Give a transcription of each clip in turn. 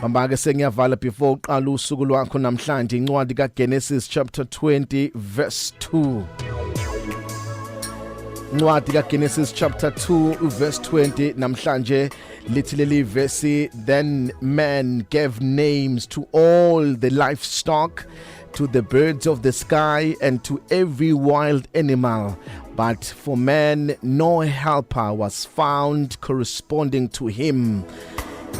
Bamba ke, sengiyavala before uqala usuku lwakho namhlanje. Incwadi kaGenesis chapter 20 verse 2. Incwadi kaGenesis chapter 2 verse 20 namhlanje lithi leli verse, "Then man gave names to all the livestock, to the birds of the sky and to every wild animal, but for man no helper was found corresponding to him."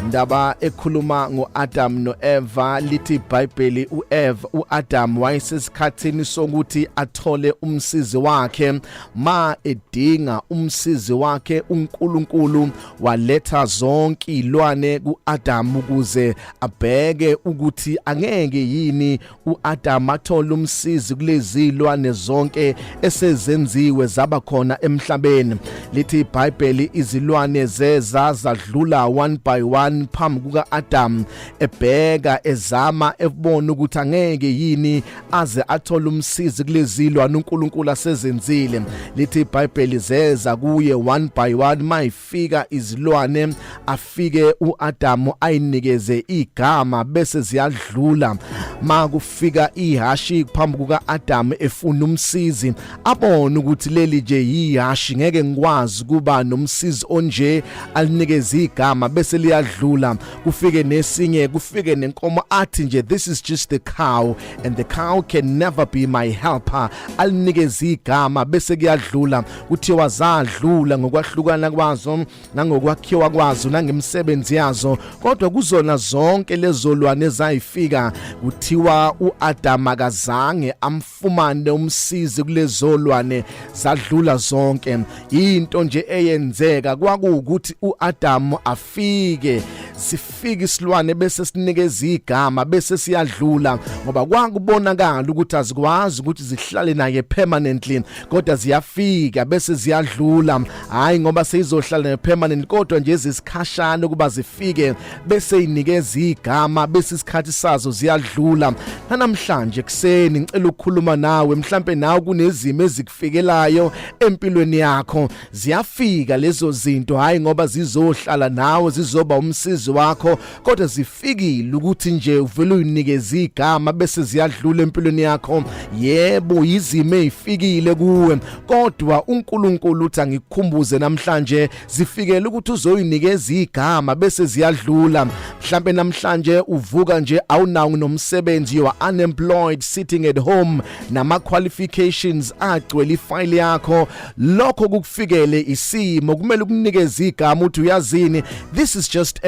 Indaba ekhuluma ngoAdam noEva. Lithi iBhayibheli uEva, uAdam wayesesikhathini sokuthi athole umsizi wakhe. Ma edinga umsizi wakhe, uNkulunkulu waletha zonke izilwane kuAdam ukuze abheke ukuthi angeke yini uAdam athole umsizi kulezi zilwane zonke esezenziwe zaba khona emhlabeni. Lithi iBhayibheli izilwane zeza zadlula one by one phambi kukaAdam, ebheka, ezama, ebona ukuthi angeke yini aze athole umsizi kulezi zilwane uNkulunkulu asezenzile. Lithi iBhayibheli zeza kuye one by one. Mayifika izilwane, afike uAdam ayinikeze igama bese ziyadlula. Makufika ihashi phambi kukaAdam efuna umsizi, abone ukuthi leli nje yihashi, ngeke ngikwazi kuba nomsizi onje, alinikeze igama bese liyadlula. Kufike nesinye, kufike nenkomo, athi nje, "This is just the cow and the cow can never be my helper," alinikeze igama bese kuyadlula. Kuthiwa zadlula ngokwahlukana kwazo nangokwakhiwa kwazo nangemsebenzi yazo, kodwa kuzona zonke lezo lwane ezayifika, kuthiwa uAdam akazange amfumane umsizi kulezo lwane, zadlula zonke. Into nje eyenzeka kwakuwukuthi uAdam afike, sifike isilwane bese sinikeza igama bese siyadlula, ngoba kwakubonakala ukuthi azikwazi ukuthi zihlale naye permanently, kodwa ziyafika bese ziyadlula. Hayi ngoba seyizohlala naye permanent, kodwa nje ezisikhashana ukuba zifike bese inikeza igama bese isikhathi sazo ziyadlula. Namhlanje kuseni ngicela ukukhuluma nawe. Mhlambe nawe kunezimo ezikufikelayo empilweni yakho. Ziyafika lezo zinto, hayi ngoba zizohlala nawe, zizoba umsizi wakho, kodwa zifikile ukuthi nje uvele uyinikeze igama bese ziyadlula empilweni yakho. Yebo, izimo ezifikile kuwe, kodwa uNkulunkulu uthi angikukhumbuze namhlanje, zifikele ukuthi uzoyinikeza igama bese ziyadlula. Mhlambe namhlanje uvuka nje awunawo nomsebenzi, you are unemployed, sitting at home, nama qualifications agcwele ifile yakho. Lokho kukufikele isimo, kumele ukunikeze igama uthi, "Uyazini, this is just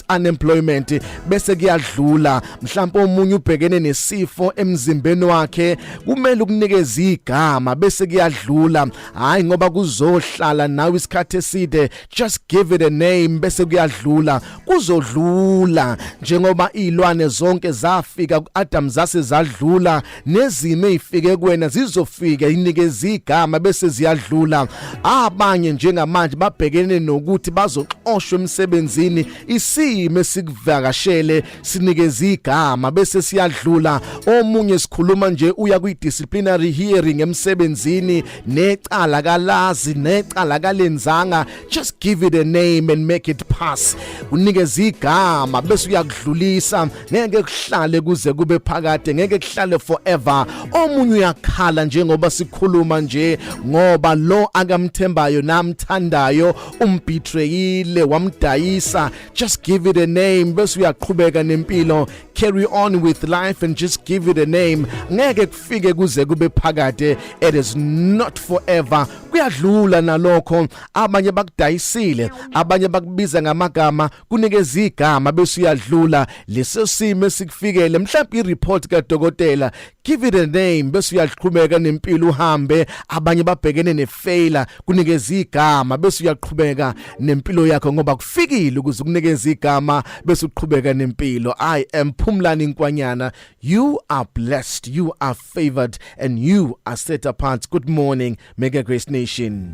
unemployment," bese kuyadlula. Mhlawumbe omunye ubhekene nesifo emzimbeni wakhe, kumele ukunikeza igama bese kuyadlula. Hayi ngoba kuzohlala nawe isikhathi eside, just give it a name bese kuyadlula. Kuzodlula njengoba izilwane zonke zafika kuAdam zase zadlula. Nezimo ezifike kuwena zizofika, inikeza igama bese ziyadlula. Abanye njengamanje babhekene nokuthi bazoxoshwa emsebenzini. Isimo esikuvakashele, sinikeza igama bese siyadlula. Omunye sikhuluma nje uya kwi disciplinary hearing emsebenzini, necala kalazi, necala kalenzanga. Just give it a name and make it pass. Unikeza igama bese uyakudlulisa. Ngeke kuhlale kuze kube phakade, ngeke kuhlale forever. Omunye uyakhala njengoba sikhuluma nje ngoba lo akamthembayo namthandayo umbetrayile, wamdayisa. Just give it a name bese uyaqhubeka nempilo. Carry on with life and just give it a name. Ngeke kufike kuze kube phakade, it is not forever, kuyadlula nalokho. Abanye bakudayisile, abanye bakubiza ngamagama, kunikeza igama bese uyadlula leso simo esikufikele. Mhlawumbe ireport kadokotela, give it a name bese uyaqhubeka nempilo, uhambe. Abanye babhekene nefailure, kunikeza igama bese uyaqhubeka nempilo yakho, ngoba kufikile ukuze ukunikeza igama bese uqhubeka nempilo. I am Phumlani Nkwanyana. You are blessed, you are favored and you are set apart. Good morning, Mega Grace Nation.